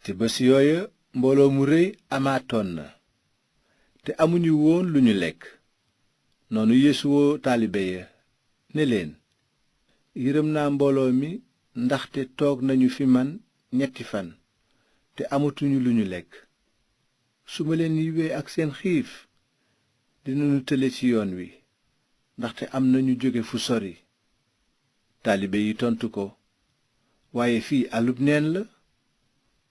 te bés yooya mbooloo mu rëy amaatoon na te amuñu woon lu ñu lekk. noonu Yeesu woo taalibe ya ne leen, yërëm naa mbooloo mi ndaxte toog nañu fi man 3 fan te amatuñu lu ñu lekk. su ma leen yiwee ak seen xiif dinañu tële ci yoon wi ndaxte am na ñu jóge fu sori. taalibe yi tontu ko, waaye fii àllub neen la,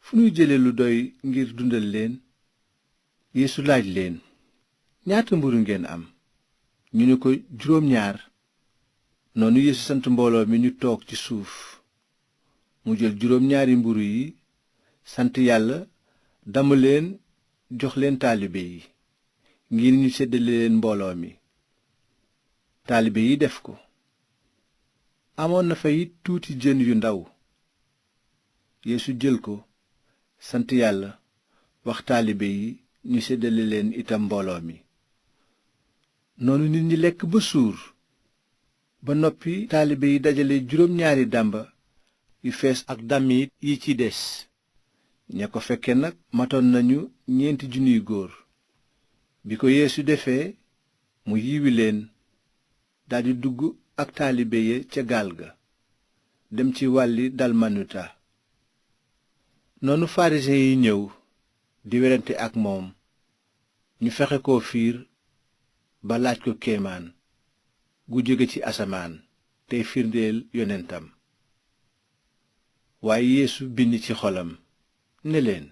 fu ñuy jële lu doy ngir dundal leen? Yeesu laaj leen, ñaata mburu ngeen am? ñu ne ko 2. noonu Yeesu sant mbooloo mi ñu toog ci suuf. mu jël 2 mburu yi, sant Yàlla, damm leen, jox leen taalibe yi ngir ñu seddale leen mbooloo mi. taalibe yi def ko. amoon na fa it tuuti jën yu ndaw. Yeesu jël ko, sant Yàlla, wax taalibe yi ñu seddale leen itam mbooloo mi. noonu nit ñi lekk ba suur. ba noppi taalibe yi dajale 2 dàmba yu fees ak damit yi ci des. ña ko fekke nag matoon nañu 4,000 góor. bi ko Yeesu defee mu yiwi leen, daldi dugg ak taalibe ya ca gaal ga dem ci wàlli Dalmanuta. noonu farisiyen yi ñëw di werante ak moom. ñu fexe ko fiir ba laaj ko kéemaan gu jóge ci asamaan tey firndeel yonentam. waaye Yeesu bind ci xolam ne leen,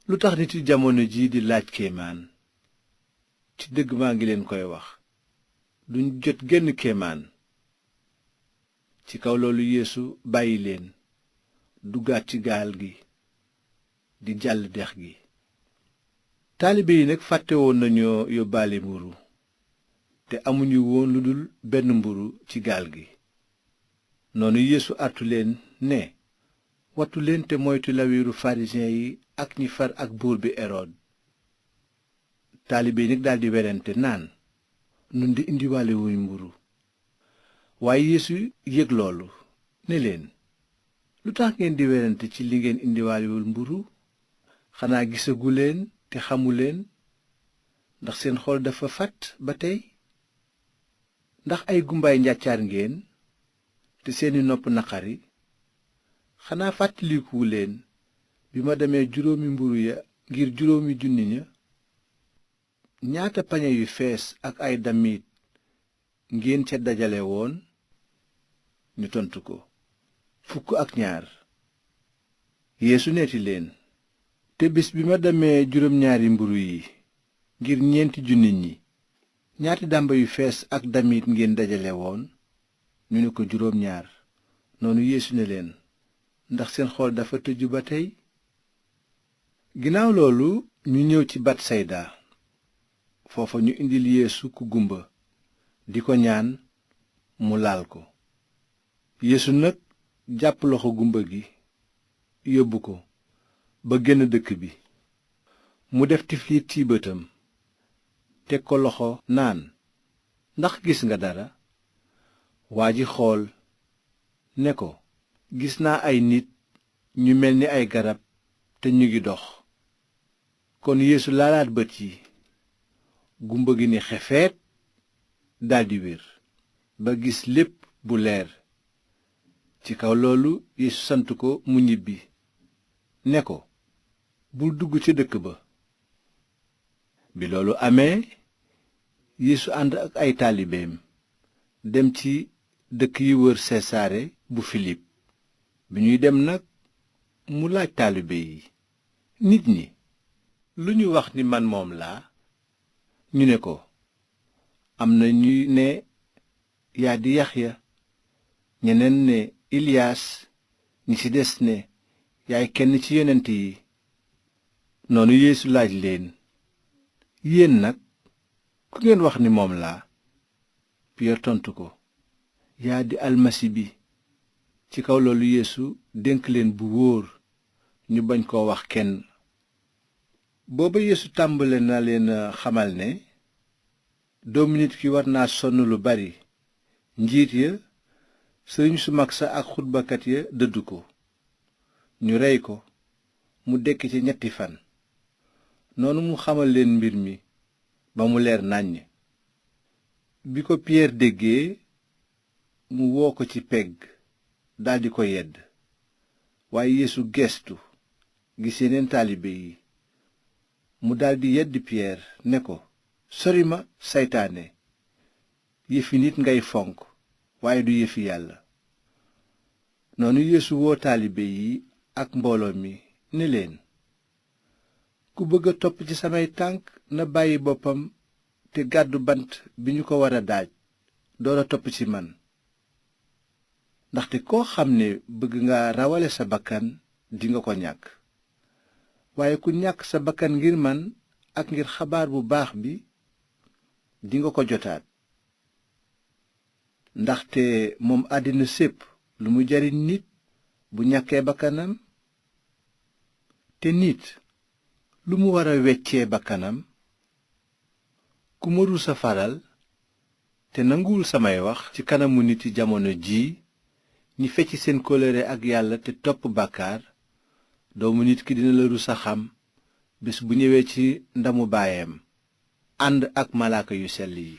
lu tax nit yi jamono ji di laaj kéemaan? ci dëgg maa ngi leen koy wax, duñ jot genn kéemaan. ci kaw loolu Yeesu bàyyi leen, duggaat ci gaal gi di jàll dex gi. taalibe yi nag fàtte woon nañoo yóbbaale mburu te amuñu woon lu dul benn mburu ci gaal gi. noonu Yeesu artu leen ne, wattu leen te moytu lawiru farisiyen yi ak ñi far ak buur bi Erod. taalibe yi nag daldi werante naan, nun di indiwaale wuñ mburu. waaye Yeesu yëg loolu ne leen, lu tax ngeen di werante ci li ngeen indiwaalewul mburu? xanaa gisaguleen te xamuleen? ndax seen xol dafa fat ba tey? ndax ay gumbaay njàccaar ngeen te seeni nopp naqari? xanaa fàttalikuleen bi ma demee 5 mburu ya ngir 5,000 ña? ñaata pañe yu fees ak ay damit ngeen ca dajale woon? ñu tontu ko, 12. Yeesu neeti leen, te bés bi ma demee 2 mburu yi ngir 4,000 ñi, ñaati dàmba yu fees ak damit ngeen dajale woon? ñu ne ko 2. noonu Yeesu ne leen, ndax seen xol dafa tëju ba tey? ginnaaw loolu ñu ñëw ci Batsayda. foofa ñu indil Yeesu ku gumba di ko ñaan mu laal ko. Yeesu nag jàpp loxo gumba gi yóbbu ko ba génn dëkk bi. mu def tiflit ci bëtam, teg ko loxo naan, ndax gis nga dara? waa ji xool ne ko, gis naa ay nit ñu mel ni ay garab te ñu ngi dox. kon Yeesu laalaat bët yi, gumba gi ni xefeet daldi wér ba gis lépp bu leer. ci kaw loolu Yeesu sant ko mu ñibbi, ne ko, bul dugg ca dëkk ba. bi loolu amee, Yeesu ànd ak ay taalibeem dem ci dëkk yi wër Sesaare bu Filip. bi ñuy dem nag mu laaj taalibe yi, nit ñi lu ñu wax ni man moom laa? ñu ne ko, am na ñu ne yaa di Yaxya, ñeneen ne Iliyaas, ñi ci des ne yaay kenn ci yonent yi. noonu Yeesu laaj leen, yéen nag ku ngeen wax ni moom laa? Piyeer tontu ko, yaa di almasi bi. ci kaw loolu Yeesu dénk leen bu wóor ñu bañ koo wax kenn. booba Yeesu tàmbale na leen xamal ne doomu nit ki war naa sonn lu bari. njiit ya, sëriñ su mag sa ak xutbakat ya dëdd ko, ñu rey ko, mu dekki ci 3 fan noonu mu xamal leen mbir mi ba mu leer nàññ. bi ko Piyeer déggee mu woo ko ci pegg daldi ko yedd waaye Yeesu gestu gis yeneen taalibe yi mu daldi yedd Piyeer ne ko sori ma saytaane yëfi nit ngay fonk waaye du yëfi yàlla. noonu Yeesu woo taalibe yi ak mbooloo mi ne leen ku bëgg a topp ci samay tànk na bàyyi boppam te gàddu bant bi ñu ko war a daaj door a topp ci man. ndaxte koo xam ne bëgg nga rawale sa bakkan dinga ko ñàkk waaye ku ñàkk sa bakkan ngir man ak ngir xabaar bu baax bi dinga ko jotaat. ndaxte moom àddina sépp lu mu jariñ nit bu ñàkkee bakkanam te nit lu mu war a weccee bakkanam. ku ma rus a faral te nanguwul samay wax ci kanamu niti jamono jii ñi fecc seen kóllëre ak yàlla te topp bàkkaar doomu nit ki dina la rus a xam bés bu ñëwee ci ndamu baayam ànd ak malaaka yu sell yi.